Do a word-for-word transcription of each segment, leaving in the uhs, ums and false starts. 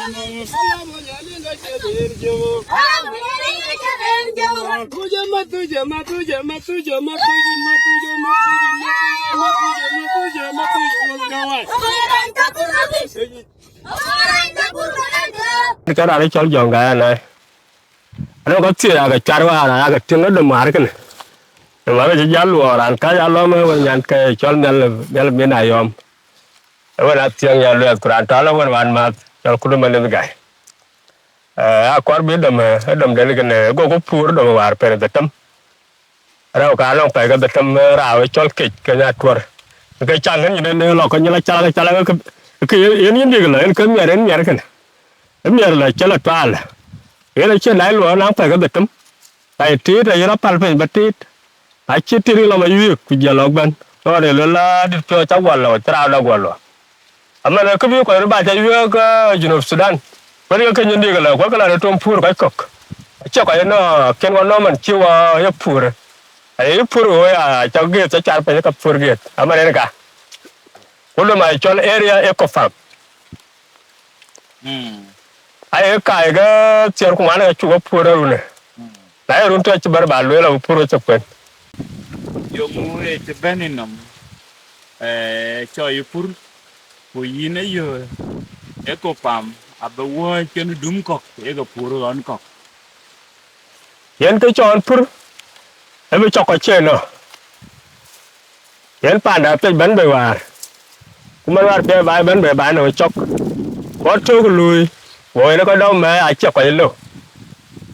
Ka raan cɔl Jɔŋ Gaya na. Anɔŋ ka thiëëc ake cuat wäär, ake tïŋ ë dom wäär kënë. Dom wäär cï jäl luɔɔr, raan ka ya lɔ̈m ë wën nyan ke cɔl Nhial, Nhial Min Ayɔm. Ë wën athiëŋ ya luɛth, ku raan tɔ̈ lɔ wën wään mäth, cɔl Kudu Malith Gai. Ee, akɔɔr bï dom, ë dom den kënë, go ku puur dom wäär pen dhetem. Rɛ̈u ka nɔŋ pɛ̈i ke dhetem, ee, rau ë cɔl kec ke nya tuɔ̈r. Ke caŋ kën yïn ë lɔ ke nyï la calak, calak ke, ke yen, yen yïn dik lɔ, yen ke miɛr, yen miɛr kënë. Ë miɛr lɔ cï la tuaal. Yen acï nai luɔi naŋ pɛ̈i ke dhetem. Ka yï tiit, ayï rɔ päl piny ba tiit. Acï tiit lɔ ma yuiik, ku jël lɔ bɛ̈n. Lɔ rëër luel la dit piɔ̈u ca guɔ lɔ, cï raanda guɔ lɔ. Amɛn, kë bï kɔc röt ba ca yuëëk, eh, Junub Sudan. Wën ke keny ndik lɔ, ku ke la röt tom pur kɔc kɔ̈k. Acie kɔc ënɔ, kën wɔ nɔm man cï wɔ ye pur. Aye pur wɔ ya, ca geth, ca car piny ka pur geth. Amɛn en ka. Ku dom a cɔl area Eco Farm. Mm. Aye kaai ke thiɛr ku ŋuan ka cuk pur run. Mm. Na ye run tɔ̈ cï bär ba lueel, abï pur cï kuën. Yöŋ ë cï bɛ̈n ë nɔm, eh, cɔl yï pur, ku yïn ë yö Eco Farm, abï wuɔ̈ɔ̈c kën dum kɔ̈k, ye ke pur ɣɔn kɔ̈k. Yen kë cɔl pur, ë bï cɔk kɔc cie nɔ. Yen panda apiɛc bɛ̈n bei wäär. Ku man wäär piɛth ba bɛ̈n bei ba nɔm cɔk. Ku atök luui, ku yen kɔc dɔm mɛ̈ɛ̈i acie kɔc lëu.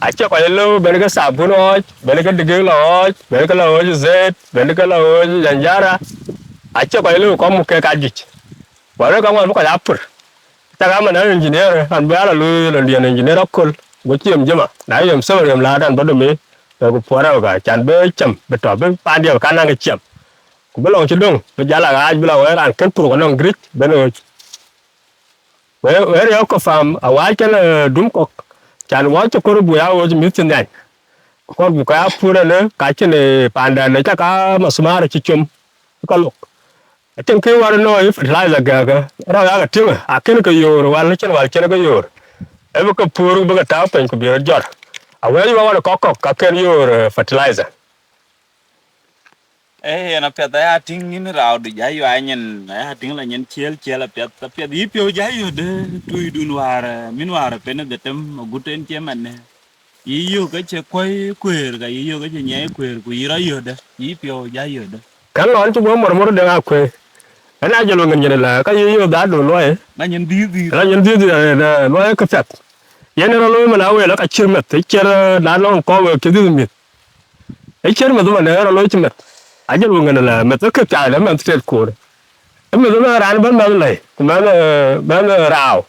Acie kɔc lëu, ben ke thabun ɣɔɔc, ben ke digik lɔ ɣɔɔc, ben ke lɔ ɣɔɔc zet, ben ke lɔ ɣɔɔc janjara. Acie kɔc lëu kɔc muk kek ajuëc. Ku arëk aŋuan bï kɔc aa pur. Cak aman an engineer, an bï ala luui lɔndiɛn engineer aköl, go ciɛm jëma. Na yem thëmër yem laat an bä dom ë, ke ku puɔr rɛw ka, can bï cam, bï tɔ, bï pandiɛ̈ bï kan naŋ ke ciɛm. Ku bï lɔŋ cï döŋ, bï jal a ɣaac, bï la wɛɛr an kën pur kɔn nɔŋ giric, ben ɣööc. Wɛɛr, wɛɛr yɔ̈k ke pam, awaac kën, eh, dum kɔ̈k, can wɔ cï kor buk ya ɣööc mïth cï nhiany. Kɔr buk ka ya pur ɛnë, ka cïn, eh, pandɛn, eh, cak a mathumar cï com, ka lok. Acïn kë wär ënɔ yï fertilizer gɛ̈ɛ̈kë, rɔ̈k yakë tïŋ, akën ke yoor, wal cïn wal cïn ke yoor. Ë bï ke pur, bï ke tääu piny, ku bï rɔt jɔt. Awëëc wä wan ë kɔ̈k kɔ̈k, ka kën yoor, eh, fertilizer. Ee, yen apiɛth aya tïŋ yïn raudu ja yuac nyin, aya tïŋ la nyin ciël ciël apiɛth, apiɛth yï piɔ̈u ja yöt, eh, tuucdun wäär, eh, min wäär pen ë dhetem, agut en cie man, eh. Yï yök ke cï kuɔ̈i kuëër, ka yï yök ke cï nyiɛɛi kuëër, ku yï rɔt yötdë, yï piɔ̈u ja yötdë. Kɛn lɔn cï guɔ mɔrmɔr de ŋa kuëë. Ëna jël weŋ nyin la, ka yï yök dhaadu luɔi. Na nyin dhiëëth dhiëëth. Na nyin dhiëëth dhiëëth, eh, luɔi ke piɛth. Yen rɔ looi man awël, ka cier meth, cier, eh, na nɔŋ kɔ̈k wek cï dhiëëth mïth. Ë cier meth man, eh, rɔ looi cï meth. Ajël weŋ ŋen la, meth ke piath, meth tet koor. Ë meth man raan bɛ̈n mɛnh lɛ̈i, ku mɛnh, eh, mɛnh, eh, rau.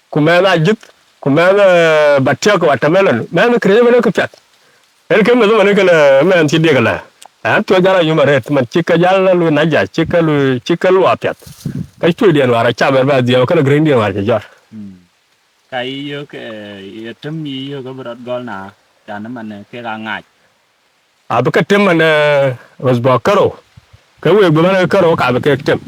Ku mɛnh ajïth, ku mɛnh, eh, batiɛk, watermelon, mɛnh kërɛc ëbɛ̈n ë këpiɛth. Yen ke meth ëbɛ̈n ë kënë mɛnh cï diëk ëlä. Ɛn piɔ̈u jal ayum arëët, man cï ke jal lui naja, cï ke lui, cï ke luɔ apiɛth. Ke cuëëcdiɛn wäär acä bɛ̈n bɛ dhiëëu, kënë gërëŋdiɛn wäär cï jɔt. Mm. Ka yï yök, eh, ye tëm yï yök abï rɔt gɔl na, can ëmɛn, eh, kek aa ŋaac. Abï ke tëm man, eh, röth bɔ̈ kërou, ke week bï bɛ̈n ke kërou, ka bï kek tëm.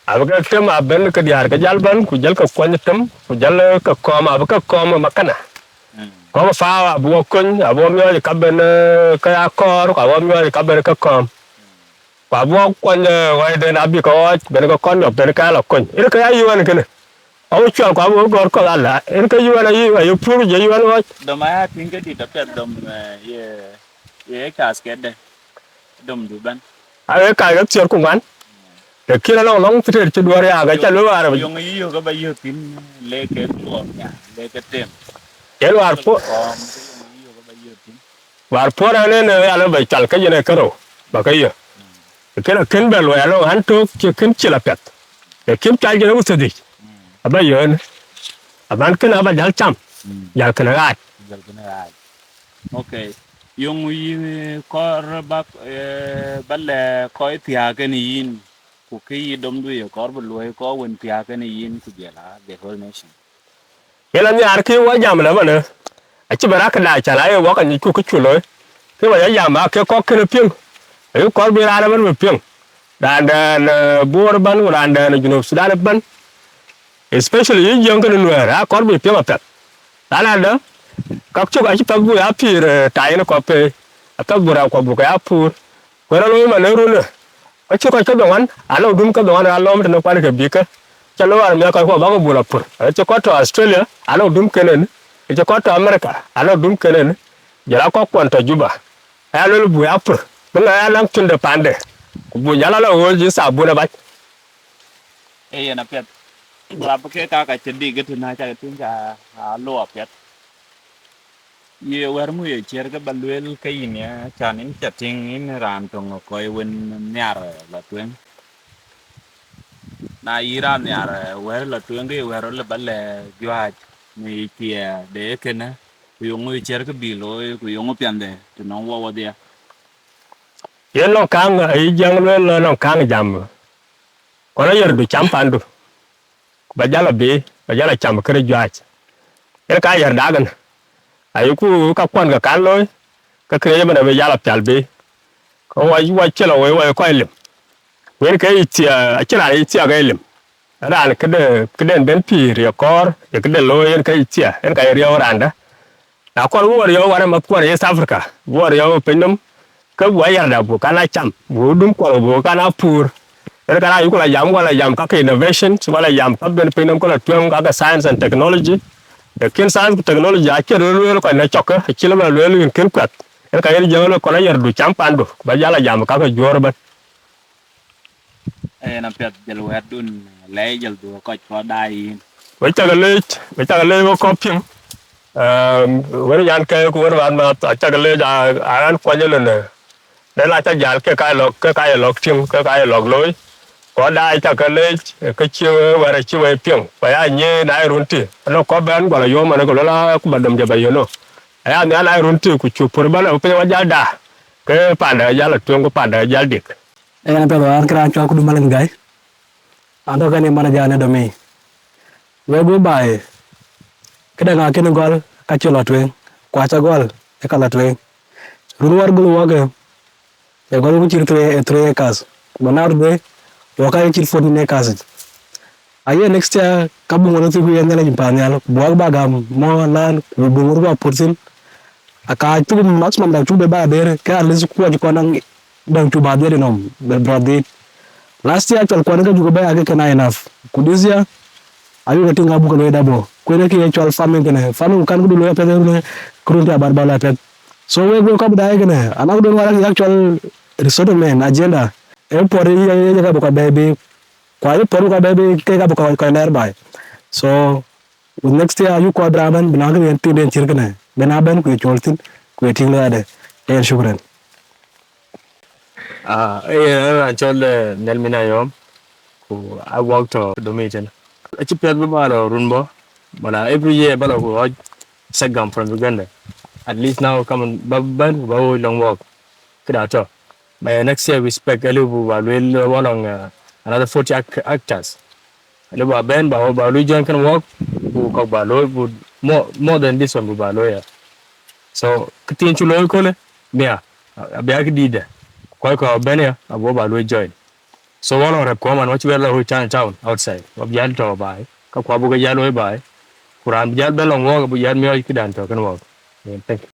Abï kek tëm, abï bɛ̈n ke diäär ke jäl bɛ̈n, ku jälkë kuɔny tëm, ku jälkë kɔ̈ɔ̈m, abï ke kɔ̈ɔ̈m ë makana. Mm. Kɔ̈ɔ̈m ë pawa abï wɔ kony, abï wɔ miɔɔc ka bɛ̈n, eh, ke ya kɔɔr, ku abï wɔ miɔɔc ka bɛ̈n ke kɔ̈ɔ̈m. Ku abï wɔ kuɔny, eh, ɣɔɔcden abï ke ɣɔɔc, bɛ̈n ke kɔn yɔp, bɛ̈n ke ya la kony. Yen ke ya yï wɛn kënë. Awuɔ̈c cual ku abï wɔ gɔ̈ɔ̈r kɔ̈th ala. Yen ke yï wɛn ayï, ayï pur, je yï wɛn ɣɔɔc. Dom aya tïŋ ke dït apiɛth dom, eh, ye, ye kath kedë, domdu bɛ̈n. Aye kath ke thiɔ̈r ku ŋuan. Lakin alɔŋ lɔŋ thiëër cï duɔ̈ɔ̈r ya, ke ca lueel wäär. Yöŋ yï yök aba yök thïn, le ke luɔɔm ya, le ke tem. Yen wäär puɔ̈r. Kɔ̈ɔ̈m, ke yöŋ yï yök aba yök thïn. Wäär puɔ̈r ɛn en, eh, alɔ bɛ cual ke yen ë kërou, ba ke yök. Kën akën bɛ luɔi alɔ ɣän tök cï kën cil apiɛth. Lakin cual jënë wuthiëdhic, aba yök en. Aban kën aba jäl cam, jäl kën ɣaac. Jäl kën ɣaac. Okay. Yöŋ yï kɔɔr ba, eh, ba lɛ kɔc thiääk kën yïn, ku kë yï domdu ye kɔɔr bï luɔi kɔc wën thiääk kën yïn, ku jël a the whole nation. Yen anhiaar kë wɔ jam lë manë, acï bɛ rak këda can aye wɔ ka nyic ku kë cu looi, kë wɔ ya jam aa kek kɔ̈k kënë piŋ, ayï kɔɔr bï raan ëbɛ̈n bï piŋ, raandɛn, eh, Bor ëbɛ̈n, ku raandɛn Junub Thudan ëbɛ̈n. especially yï Jiëŋ kënë Nuɛɛr, akɔɔr bï piɛŋ apiɛth. Raan adä, ka cök acï piɛth buk ya pïïr, eh, ta yen kɔp pei, apiɛth buk rɛɛk kuɔ buk ke ya puur. Ku ë rɔt looi man ë run ë, acï kɔc kedhie ŋuan, alɔ dum kedhie ŋuan alɔm tënë kuan ke bï ke. Cä looi armia kɔc kuɔ bäk bul apur. Acï kɔc tɔ Australia, alɔ dum kenen. Acï kɔc tɔ America, alɔ dum kenen. Jɔl a kɔc kuɔn tɔ Juba. Aya luel buk ya pur. Bï ŋa ya naŋ cunde pande. Ku buk jal alɔ ɣööc yï thabun abac. Ee yen apiɛth. Rap ke ka ka cï dik ëtënë, acä ke tïŋ ka aa lɔ apiɛth. Ye wɛ̈t ŋö ye ciɛɛr ke ba lueel ke yïn ya, can yïn ca tïŋ yïn raan töŋ ë kɔc wën nhiar lɔ tueŋ? Na yï raan nhiar, eh, wɛ̈t lɔ tueŋ, ke ye wɛ̈t rɔt lë ba lɛ̈k juääc në yic thiëëk de kënë, ku yeŋö ye ciɛɛr ke bï looi, ku yeŋö piɛnhde të nɔŋ wɔ wɔdhia? Yen nɔŋ kaŋ, ayï Jiëŋ lueel nɔŋ kaŋ jam, kɔn ayärdu cam pandu, ku ba jal a bï, ba jal a cam kërë juääc. Yen ka yär dak ënë, ayïku ka kuɔn ke kan looi, ke kënë ëmën abï jal a pial bï. Ke wɔ, wɔ cï lɔ wei, wɔ kɔc lim. Ku yen ke yic thiëëk, acïn raan yic thiëëk ke lim. Raan këde, këden ben pïïr ye kɔɔr, ye këde looi yen ke yic thiëëk, yen ka ye riɔ̈u raandä. Na kɔɔr bï wɔ riɔ̈u wär ë math kuɔn ë East Africa, bï wɔ riɔ̈u ë pinynhom, ke buk ayärda buk kan a cam, buk dum kuɔn buk kan a puur. Yen ka raan yuku la jam, wala jam ka ke innovation, wala jam ka ben pinynhom ke la tueŋ ka ke science and technology. Lakin science ku technology acï röt lueel kɔc në cɔk, acï lë ba lueel yïn kën kuɛth. Yen ka yen Jiëŋ lueel kɔn ayärdu cam pandu, ba jal a jam ka ke juöör ëbën. Yen apiɛth, jël wɛ̈tdun, lɛi jël dhuɔ̈k kɔc kɔ̈k daai yïn. We cak leec, we cak leec we kɔ̈k piŋ. Ehm, wën yan kɛ̈ɛ̈k ku wën wan ma, a cak leec, a, a ɣän kuɔny ëlënë. Dɛn la cak jäl ke ka lɔ̈k, ke ka ye lɔ̈k tïŋ, ke ka ye lɔ̈k looi. Kɔc daai cak leec, ke cï wɛ̈t acï we piŋ. Ku ya nyiëë na ye run tï, anɔŋ kɔc bɛ̈n guɔ la yom manë ku luel a ku ba dom jɔ ba yön ë. Aya nhial na ye run tï ku cuk pur bɛ̈n ë piny wa jäl da. Ke panda jäl a tueŋ ku panda jäl dik. Yen apiɛth wäär kë raan cɔl Kudu Malany Gai. An tɔ̈ kënë manager në domi. Wek gup baai, këdäŋ akënë gɔl ka cï lɔ tueŋ, ku acä gɔl ë ka lɔ tueŋ. Run wäär gɔl wɔkë, ë gɔl ku cït three, ë three acres. Ku na run wek, wɔ ka cït fourteen acres. Aye next year, ka buk ŋot thïn ku yen Nhialic pan nhial, ku buk ba gam more land, ku buk ŋot ku apuɔ̈th thïn. Aka cuk maximum da cuk de ba der, ke at least kuɔc kɔn däŋ cuk ba der nɔm, be brɔt dhit. Last year actual kuɔn ke cuk ba ya ke kena enough. Ku this year, ayuk ke tïŋ abuk ke looi double. Ku yen ke ye cɔl farming kënë. Farming ku kan ku du looi apiɛth run, ku run tï abar ba looi apiɛth. So wek, wek kɔc daai kënë, anak dun wala ke actual resettlement agenda. E puɔr ye, ye, ye ka buk ka bɛ̈i bï, ku aye puɔr buk ka bɛ̈i bï ke ka buk ka, ka lɛɛr baai. So, ku next year ayuk kɔc bï raan bɛ̈n, bï naŋ kë yen tïŋ den cït kënë, bï na bɛ̈n ku ye cɔl thïn, ku ye tïŋ lëk adë. Yen shukran. Ah, eh, yen raan cɔl, eh, Nelmina Yom, ku a work tɔ̈ domi tën. Acï piɛth bï ba lɔ run bɔ̈, wala every year ba lɔ ku ɣɔc sorghum from Uganda. At least now, kaman ba bɛ̈n ku ba ɣɔc lɔŋ wɔk. Këda tɔ̈. But next year we expect a little bit ba lueel, uh, wɔ lɔŋ, uh, another forty hec-, hectares. A little bit ba bɛ̈n ba ɣɔc, ba lueel join kën wɔk, bu kɔ̈k ba looi, bu more, more than this one bu ba looi ya. So, kë thiin cuk looi köölë, mia, a, abï a kë dïïtdë. Kɔc kɔ̈k bɛ̈n ya, abï ba lueel join. So, wɔ lɔŋ rɛp kuɔman, wɔ cï bɛ lɔ ɣööc Chinatown outside. Wɔ bï jäl tɔ̈ baai, ka kuɔ buk ke jäl looi baai. Ku raan bï jäl bɛ̈n lɔŋ wɔk, abï jäl miɔɔc këdan tɔ̈ kën wɔk. Yeah, thank you.